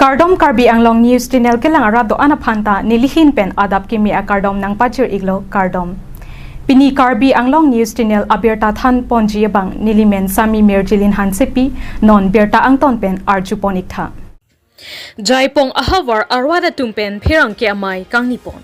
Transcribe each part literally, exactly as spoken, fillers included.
Kardom, Karbi Anglong News Channel kelang arat do-an aphanta nelihin pen adap kimi akardom nangpajir iklo, kardom. Pini Karbi Anglong News Channel abirta than ponji abang nelimen Sami Mirjilin Hansepi, non birta angton pen arju pon iktha. Jaipong ahavar arwat atum pen pherangke amei kangni pon.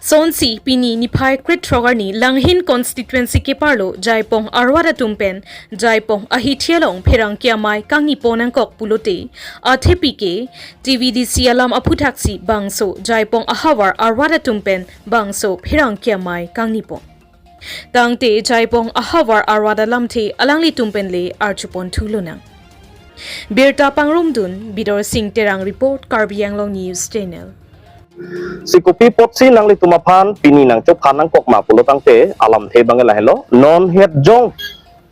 Sonsi pini niphai krethrok arni Langhin constituency keparlo Jaipong arwat atum pen Jaipong ahithi along pherangke amei kangni pon nangkok pulote, athepi ke T V D C alam aphuthaksi bangso Jaipong ahavar arwat atum pen bangso pherangke amei kangni pon. Tangte Jaipong ahavar arwat alamthe alanglitum pen le arju pon thu lonang. Birta pangrumdun Bidor Sing Terang report, Karbi Anglong News Channel. Si kopi apotsi nanglitum aphan pini nangchophan nangkok ma pulo tangte alamthe abang lahelo, non het jong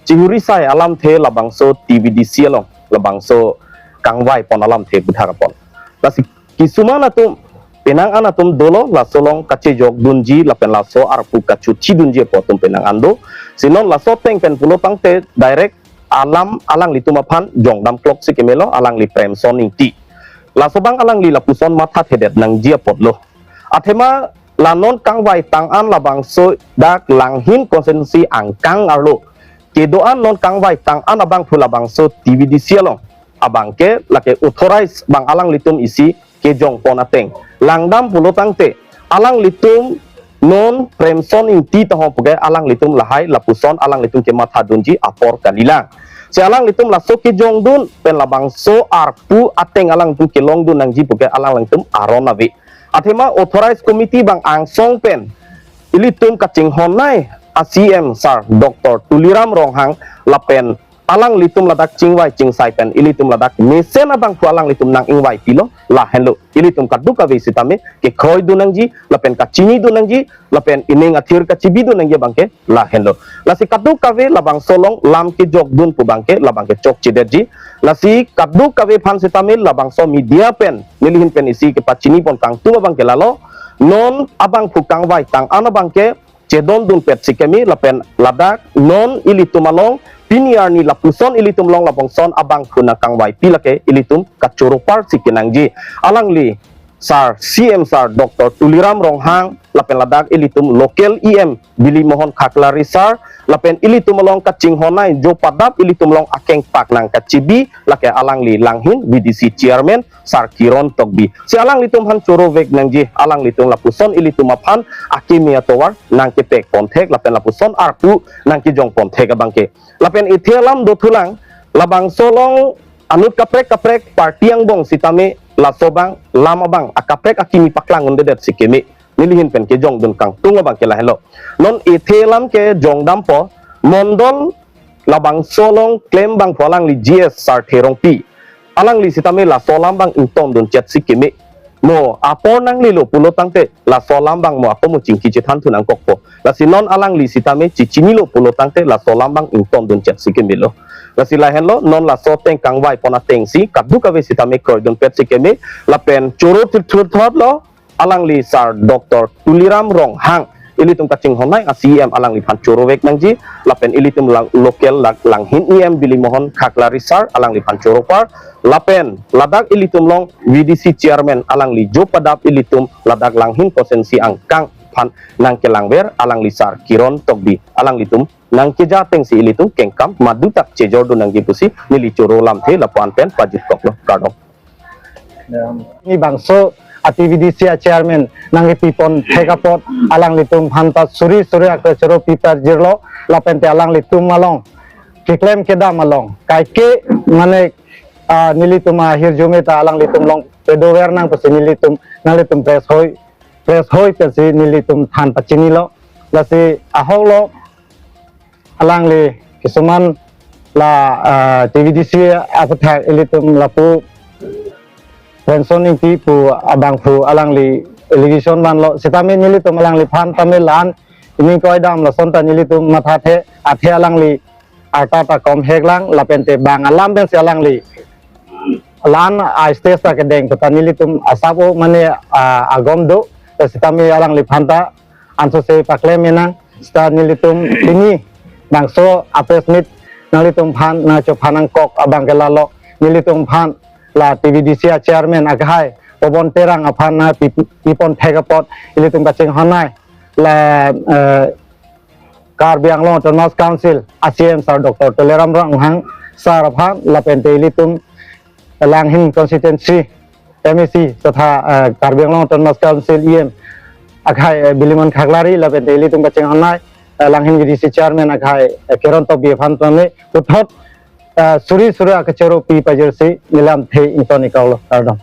chihuri sai alamthe labangso T V D C along, labangso kangvai pon alamthe puthak apot. Lasi kisuman atum, penang an atum dolo, laso along kachejok dunji lapen laso arpu kachuthi dunji apot atum penang an do. Si non laso ateng pen pulo tangte direct alam alanglitum aphan jongdam klok si kemelo, alangli Premson Ingti. Laso abang alangli lapuson mathathedet nangji apotlo. Athema la non kangvai tang an labangso dak Langhin constituency angkang arlo kedo-an non kangvai tang an abangphu labangso T V D C along abangke lake authorize abang alanglitum isi kejong pon ateng langdam pulo tangte, alanglitum non Premson Ingti tahong puke alanglitum lahai lapuson alanglitum kematha dunji apor kalilang. Si alanglitum laso kejong dun pen labangso arpu ateng alangtum kelong dun nangji puke alanglitum aron ave. Athema authorize committee abang angsong pen ilitum kachinghon nei a C M sir Doctor Tuliram Ronghang lapen alanglitum ladak chingvai chingsai pen ilitum ladak mesen abangphu alanglitum nang-ingvai pilo, lahenlo. Ilitum kadokave sitame kekroi dun nangji lapen kachini dun nangji lapen ining athir kachibi dun nangji abangke lahenlo. Lasi kadokave labangso along lam kejok dun pu abangke labangke chokchedetji. Lasi kadokave aphan sitame labangso media pen nelihin pen isi kepachini pon kangtung abangke lalo, non abangphu kangvai tang an abangke chedon dunpet si keme lapen ladak non ilitum along pini arni lapuson ilitum along labangson abangphu nangkangvaipi lake ilitum kachoro apar si kenangji. Alangli sir, C M sir Doctor Tuliram Ronghang lapen ladak ilitum local E M Bili Mohan Khaklari sir lapen ilitum along kachinghon nei jo padap ilitum along akengpak nangkachibi lake alangli Langhin V D C chairman sir Kiron Tokbi. Si alanglitum aphan chorovek nangji, alanglitum lapuson ilitum aphan akimi atovar nangkepek ponthek lapen lapuson arpu nangkejong ponthek abangke. Lapen ethe alam dothulang, labangso along anut kaprek kaprek party angbong sitame laso abang lam abang akaprek akimi paklang undedet si keme. Nelihin pen kejongdun kangtung abangke lahelo. Non ethe alam kejongdampo, mondol labangso along klem abangphu alangli G S Sarthe Rongpi. Alangli sitame laso alam abang ingtongdun chet si keme. Mo apor nanglelo pulo tangte laso alam abang mo ako mo chingki chethanthu nangkokpo. Lasi non alangli sitame chichinilo pulo tangte laso alam abang ingtongdun chet si kemelo. Lasi lahenlo non laso ateng kangvai pon ateng si kadokave sitame kroidunpet si keme. Lapen choro thirthur thotlo, alangli sir Doctor Tuliram Ronghang, ilitum kachinghon nei a C M alangliphan chorovek nangji, lapen ilitum lang local lak Langhin E M Bili Mohon Khaklari sir alangliphan choro apar, lapen ladak ilitum along V D C chairman alangli jo padap ilitum ladak Langhin constituency angkang aphan nangkelangver alangli sir Kiron Tokbi, alanglitum nangkeja ateng si ilitum kengkam madutak chejordun nangji pusi neli choro lamthe lapu-an pen pajutkoklo, kardom. Ni bangso a T V D C a chairman nangkepi ponthek apot alanglitum aphanta suri suri akre choro piparjirlo, lapente alanglitum along keklem kedam along kaike mane, ah, nelitum ahirjume ta alanglitum along pedover nang pusi nelitum nanglitum press hoi press hoi pensi nelitum than pachinilo. Lasi ahoklo alangli kisuman la, ah, T V D C aputhak ilitum lapu Premson Ingti pu abangphu alangli allegation vanlo, sitame nelitum alangliphan tame la-an ining kroidam lason ta nelitum mathathe, athe alangli arta ta komhek lang lapente bang alam pensi alangli la-an a stage ta kedeng puta nelitum asap o mane, ah, agom do, sitame alangliphan ta ansose paklem menang, sita nelitum pini bangso a press meet nanglitum aphan nangchophan nangkok abangke lalo, nelitum aphan la T B D C a chairman akhai Pobon Terang aphan na pi, pipon thek apot ilitum kachinghon nai. La, eh, Karbi Anglong Autonomous Council a C E M sir Doctor Tuliram Ronghang sir aphan lapen te ilitum Langhin constituency M A C totha, eh, Karbi Anglong Autonomous Council E M akhai, eh, Bilimon Khaklari lapen te ilitum kachinghon nai, eh, Langhin V D C chairman akhai, eh, Kiron Tokbi aphan tame puthot, eh, suri suri akachoro pi pajirsi nilam the ington ikau lo, kardom.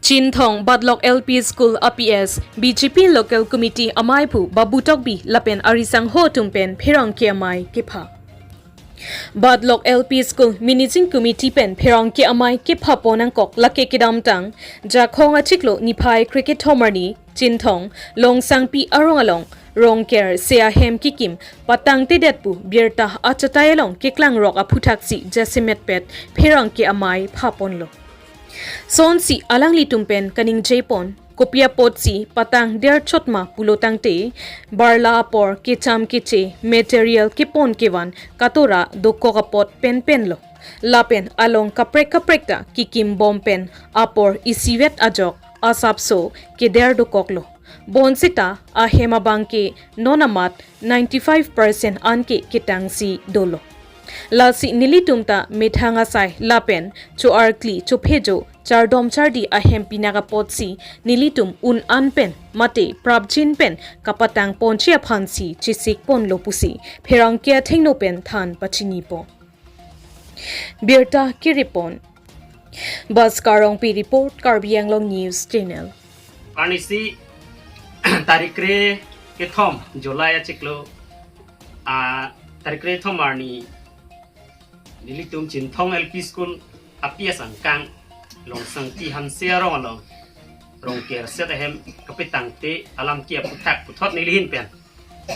Chinthong Batlok L P School a P S B J P Local Committee amei aphu Babu Tokbi lapen arisangho atum pen pherangke amei kepha. Batlok L P School Managing Committee pen pherangke amei kepha pon angkok lake kedamtang Jakhong achiklo niphai krekethom arni Chinthong Longsangpi arong along Rongker se ahem kikim patangtedet pu birta achatai along keklang rok aphuthaksi jasemetpet pherangke amei pha ponlo. Sonsi alanglitum pen kaningjepon, kopi apotsi patang derchot ma pulo tangte, barla apor kecham keche material kepon kevan katora dokok apot penpenlo. Lapen along kaprek kaprek ta kikim bom pen apor isivet ajok asapso keder dokoklo. Bonsita ahem abangke non amat ninety-five percent anke ketangsi dolo. Lasi nelitum ta methang asai lapen cho-arkli chophejo chardom chardi ahem pinak apotsi nelitum un-an pen mate prapjin pen kapatang ponji aphansi chesik ponlo pusi pherangke athengno pen than pachinipo. Birta kiripon. Bas Karongpi report, Karbi Anglong News Channel. Arnisi tarik krekethom July achiklo, ah, tarik krekethom arni nelitum Chinthong L P School a P S angkang Longsangpi Hanse arong along Rongker se ahem kapetangte alam ke aphuthak puthot nelihin pen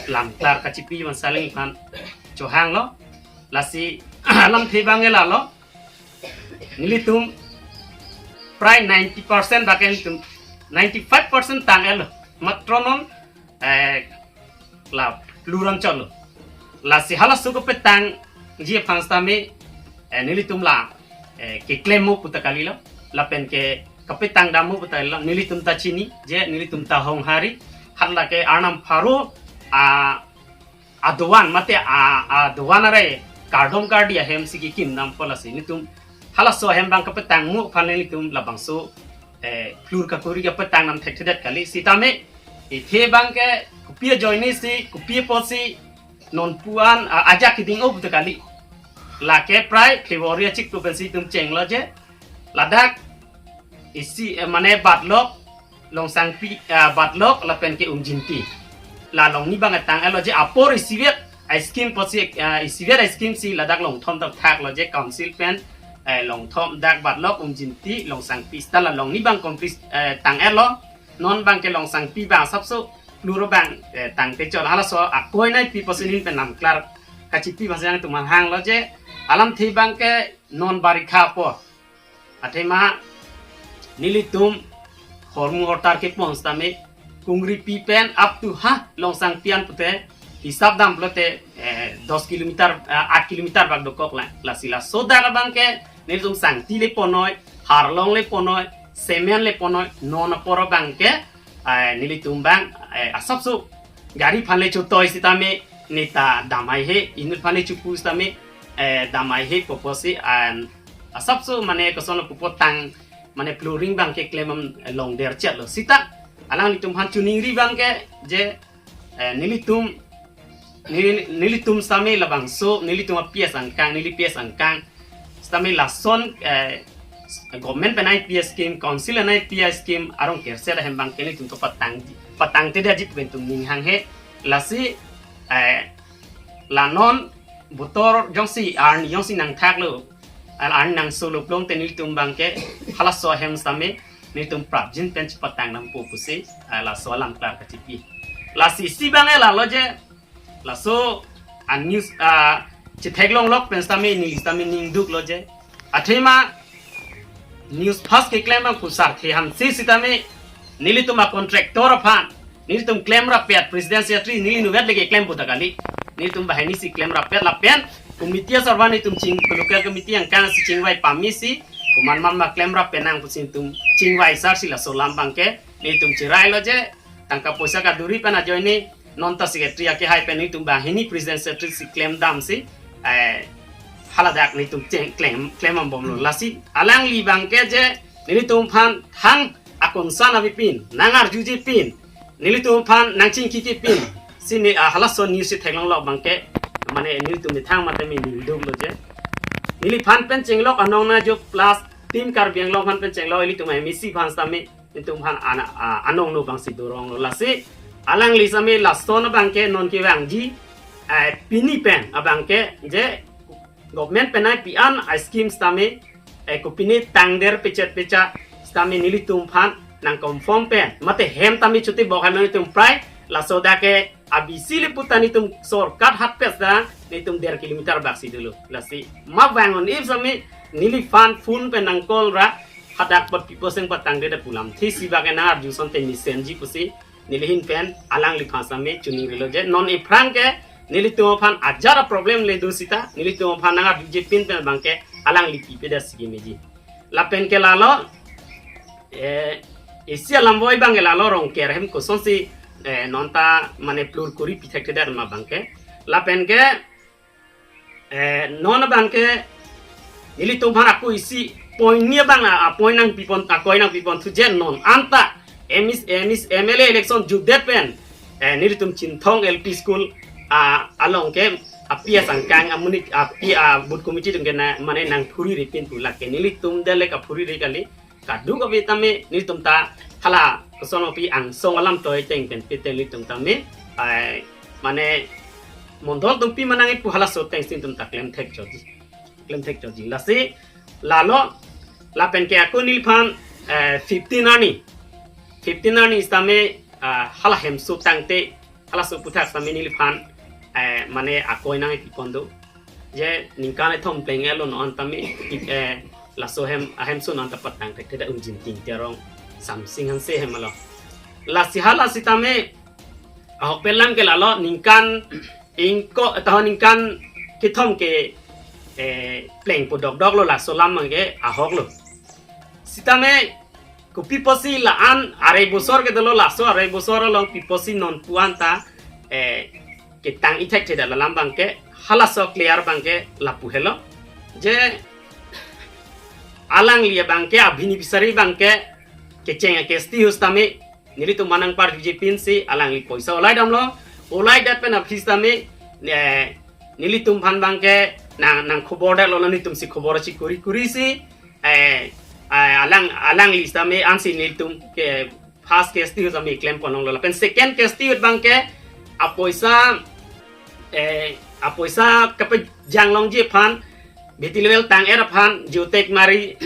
lamklar kachipi van saling phan chohanglo. Lasi alamthe abang lalo, nelitum prai ninety percent baken tum ninety-five percent tang-etlo. Matro non, eh, la pluran cholo. Lasi halaso kapetangji aphan sitame, eh, nelitum la, eh, keklem mo puta kalilo. Lapen ke kapetang dam mo puta kalilo. Nelitum ta chini, je nelitum ta honghari. Hala ke arnam pharo, ah, adovan mate a, adovan are kardom kardi ahemsi kikim dampo. Lasi nelitum halaso ahem abang kapetang mo aphan nelitum labangso, eh, plur kakuri kapetang dam thekthedet kali. Sitame ithe abangke kopi ajoinesi, kopi apotsi non pu-an, ah, ajak keding-o puta kali. Lake prai February achiklo pensi itum chenglo je ladak isi, eh, mane Batlok, Longsangpi, eh, Batlok lapen ke Umjinpi. La along ni abang tang-etlo je apor isivet a-scheme apotsi, eh, isivet a-scheme si ladak Longthom ta thaklo je council pen, eh, Longthom dak Batlok, Umjinpi, Longsangpi seta la along ni abang complete, eh, tang-etlo. Non abangke Longsangpi abang asapso plur abang, eh, tangte chot. Halaso akoi nai pi apotsi nelihin pen lamklar kachipi aphansi nangtum aphan hanglo je alamthe abangke non barikha apor. Athema nelitum hormu hortar kepon sitame Kungripi pen up to ha Longsangpi an pute hisap dam pulote, eh, dos kilometer, eh, aat kilometer bak dokok la. Lasi laso adak abangke nelitum sangti le ponnoi, harlong le ponnoi, semen le ponnoi, non apor abangke, eh, nelitum abang, eh, asapso gari aphan le chotoi sitame neta damai he, inut aphan le chopu sitame, eh, damai he pu apotsi an asapso mane kosonlo pu apot tang mane pluring abangke klem am longder chetlo. Seta alanglitum aphan choningri abangke je, eh, nelitum, neli, nelitum sitame labangso, nelitum a P S angkang, neli P S angkang sitame lason, eh, government pen nai pi a-scheme, council nai pi a-scheme arong kerset ahem abangke nelitum to patang, patangtedetji pu nelitum ning hanghe. Lasi, eh, la non botor jongsi arni jongsi nangthaklo, al arni nangsolo pulote nelitum abangke halaso ahem sitame nelitum prapjin pen chepatang dampo pusi, eh, laso alamklar kachipi. Lasi isi abang lalo je, laso a-news, ah, chetheklonglok pen sitame neli sitame ningduklo je. Athema news first keklem abang pu Sarthe Hanse sitame nelitum a-contractor aphan Nelitum klemrap pet, president secretary neli nuvet lagi klem puta kali. Nelitum banghini si klemrap pet lapen committee asor van nelitum ching, local committee angkang si chingvai pame si, komat man ma klemrap penang pusi nelitum chingvai sar si laso alam abangke nelitum cherailo je, tangka poisa kaduri pen ajoine non ta secretary akehai pen nelitum banghini president secretary si klemdam si, eh, haladak nelitum cheng klem, klem ambomlo. Lasi alangli abangke je nelitum aphan thang akonsana avepin, nangarjuje pin, nelitum aphan nangchingkiki pin, si ne, ah, halaso news si theklonglo abangke, mane nelitum methang mate mi ningduklo je, neliphan pen chenglok anong na jo plus Team Karbi Anglong aphan pen chenglok, ilitum M A C aphan sitame, nelitum aphan ana, ah, anong no abang si doronglo. Lasi alangli sitame lason abangke non kevangji, eh, pini pen abangke je government pen nangpi an a scheme sitame, eh, kopine tangder pechet pecha sitame nelitum aphan nang confirm pen, mate hem tame chuti bok hem nelitum prai, laso dak ke abisi le puta nelitum shortcut hat pes da nelitum der kilometer bak si dolo. Lasi ma vang on if sitame neliphan phone pen nang call ra, hadak apot pi apot seng patangde da pu lamthe si bak ke nangarju asonte mesenji pusi neli ahin pen alangliphan sitame chuning rilo je non iphrang ke nelitum aphan ajat a problem le do sita, nelitum aphan nangarjuje pin pen abangke alangli pipe da si kemeji. Lapen ke lalo, eh, isi alam voi abangke lalo Rongker ahem kosonsi, eh, non ta mane plur kuri pithek thedet ma abangke. Lapen ke, eh, non abangke nelitum aphan ako isi point ni abang a, a point nangpipon, akoi nangpipon thu je non anta M S, M S, M L A election jutdet pen, eh, nelitum Chinthong L P School, ah, along ke api asangkang amonit api, ah, booth committee atum ke na, mane nangphuri ripin pu lake nelitum dele kaphuri ri kali. Kaduk avi tame nelitum ta hala koson api angsong alam toi teng pen pi teng nelitum tame, ai, mane mondol atum pi manang ipu halaso ateng si nelitum ta klem thek chotji, klem thek chotji. Lasi lalo lapen ke ako neliphan, eh, fifteen arni, fifteen arni sitame, ah, hala hemso tangte, halaso aphuthak sitame neliphan, eh, mane akoi nangpipon do. Je ningkan ethom pleng elo non tame, eh, laso hem, ahemso non ta patang thek theda Unjin Ting Terong, Samsing Hanse hem alo. Lasi hala sitame ahok pen alam ke lalo ningkan ingko, taho ningkan kethom ke, eh, pleng pu dokdoklo, laso alam abangke ahoklo. Sitame kopi apotsi la-an arai bosor ke dolo, laso arai bosor along pi apotsi non pu an ta, eh, ketang ithek theda la alam abangke, halaso clear abangke lapu helo. Je alangli abangke, a beneficiary abangke kecheng a-case ti hu sitame nelitum manang parjuje pin si alangli poisa olai damlo, olai det pen aphi sitame, eh, nelitum aphan abangke nang, nang khobor detlo, nelitum si khobor si kuri kuri si, eh, eh, alang, alangli sitame ansi nelitum ke first case ti hu sitame klem ponlonglo. Lapen second case ti hu abangke apoisa, eh, apoisa kapejanglongji aphan, B T level tang-et aphan, geotag mari,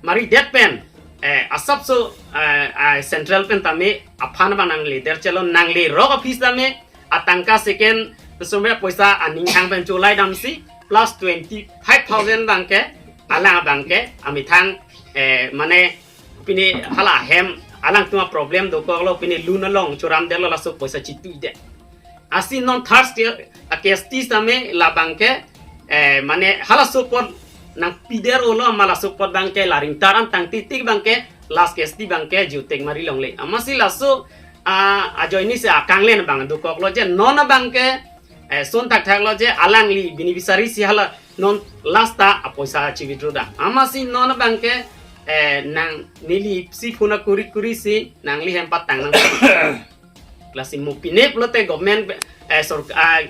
mari det pen, eh, asapso, eh, ah, central pen tame aphan abang nangle der chelo, nangle rok aphi sitame atangka second, pesomre poisa aning hang pen cholai damsi plus twenty five thousand abangke, alang abangke amethang, eh, mane pine hala hem alangtum a-problem dokoklo, pine loan along choram detlo, laso poisa chitui det. Ansi non third sti-, a-case ti sitame la abangke, eh, mane halaso apot nangpi der-olo, ma laso apot abangke la ringtar an tang titik abangke last case ti abangke geotag mari longle. Amatsi laso, ah, ajoine si akanglen abang dokoklo je non abangke, eh, son thakthaklo je alangli beneficiary si hala non last ta apoisa chi-withdraw dam. Amatsi non abangke, eh, nang neli si phone kuri kuri si nangli hem patang nang. Lasi mo pine pulote government, eh, sork-, ah,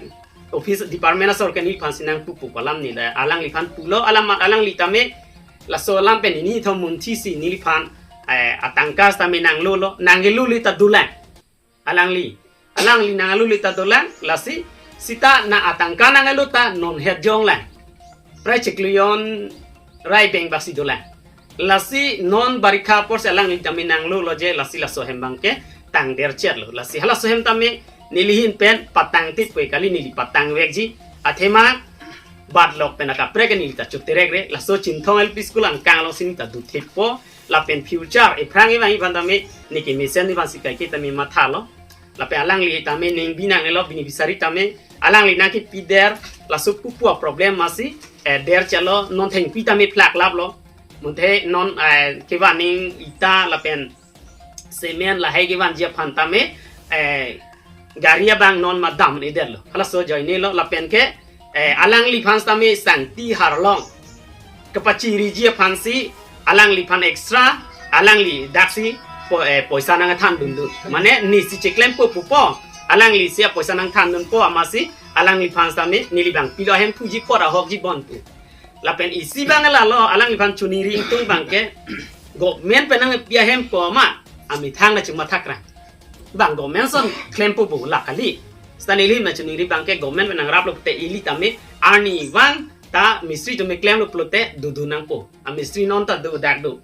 office department asor ke neliphan si nangpupu pu alam ni la, alangliphan pulo alam, alangli tame laso alam pen neli thom munthi si neliphan, eh, atangka sitame nanglolo, nanglelo le ta dolang. Alangli, alangli nanglo le ta dolang, lasi sita na atangka nanglo ta non het jonglang. Prai chiklo jon rai beng bak si dolang. Lasi non barikha apor si alangli tame nanglolo je, lasi laso hem abangke tang der chetlo. Lasi halaso hem tame neli ahin pen patang tip koi kali, neli patang vekji. Athema bat lok pen akaprek neli ta chuterek re. Laso Chinthong L P School angkang along si neli ta duthipo. Lapen future ephrang evang iphan tame neke mesen iphan si kaike tame mathalo. Lapen alangli tame ning binang elo beneficiary tame alangli nangkepider laso pupu a-problem masi, eh, der chalo non thengpi tame phlak laplo. Muthe non, eh, kevan ning ita lapen cement lahai kevanji aphan tame, eh, gari abang non ma damnedetlo. Halaso ajoinelo lapen ke, eh, alangliphan tame Sangti Harlong kepachiriji aphansi alangliphan extra alangli daksi po-, eh, poisa nangthandundun. Mane nisi cheklempo pupo, alanglisi apoisa nangthandunpo amatsi alangliphan tame neli bang pilo ahem puji por ahokji bon pu. Lapen isi bang lalo alangliphan choningri ingtung abangke government pen nangpi ahempo ma amethang nangchimathakrang. Bang government ason klempo bo la kali. Seta neli nangchoningri abangke government pen nangraplo te ili tame arnivang ta mistri tame klemlo pulote dudu nangpo. A mistri non ta do dak do.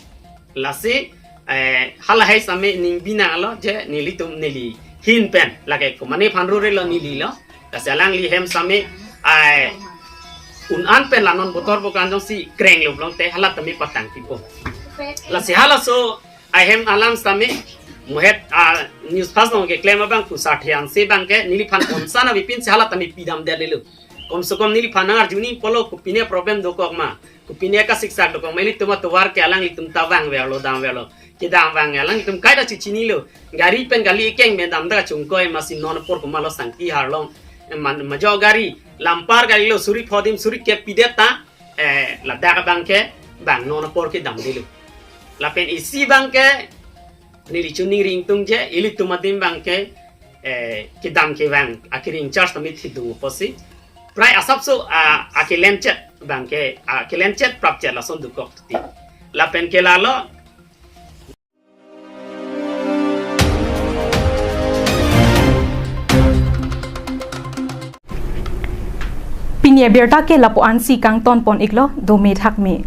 Lasi, eh, halahai tame ning binanglo je nelitum neli ahin pen lake komatne aphan rurelo nelilo. Lasi alangli hem tame, ai, un-an pen la non botor bokan jongsi krenglo pulote hala tame patangpipo. Lasi halaso ahem alam tame mohet a news fast along keklem abang pusar thian si abangke neliphan konsan avepinsi hala tame pidamdetlo. Komse kom neliphan nangarju nangpolo kopine problem dokok ma, kopine kasiksak dokok ma, ilitum atovar ke alanglitum ta vangverlo, damverlo. Kedam vang alanglitum kaita chechinilo. Gari pen kali ekeng pen damda chungkoi amatsi non apor komatlo Sangti Harlong. Eh, man, majo gari, lampar gari lo suri pho adim suri kep pidet ta, eh, ladak abangke bang non apor kedamdetlo. Lapen isi abangke neli choningri ingtung je ilitum adim abangke, eh, kedam kevang akiri in-charge tame thidung pusi. Prai asapso, ah, akelenchet abangke, akelenchet prapchet lason dokok ti. Lapen ke lalo pini abirta ke lapu-ansi kangton pon iklo, dome thakme.